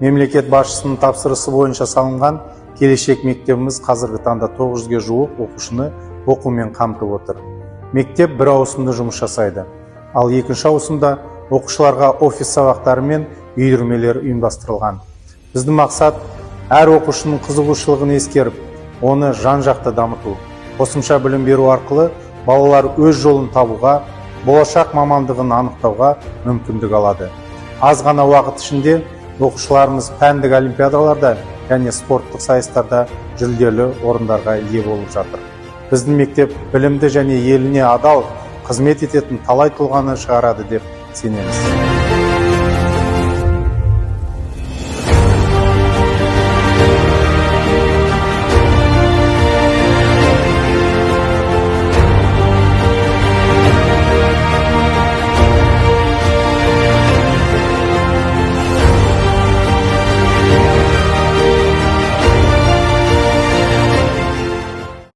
Мемлекет басшысының тапсырысы бойынша салынған келешек мектебіміз қазіргі таңда 900-ге жуық оқушыны оқумен қамтып отыр. Мектеп бір ауысымда жұмыс жасайды, ал екінші ауысымда оқушыларға офис сабақтары мен үйірмелер ұйымдастырылған. Біздің мақсат – әр оқушының қызығушылығын ескеріп, оны жан-жақты дамыту. Қосымша білім беру арқылы балалар өз жолын табуға, болашақ мамандығын анықтауға мүмкіндік алады. Аз ғана уақыт ішінде оқушыларымыз пәндік олимпиадаларда және спорттық сайыстарда жүлделі орындарға ие болып жатыр. Біздің мектеп білімді және еліне адал қызмет ететін талай тұлғаны шығарады деп сенеміз.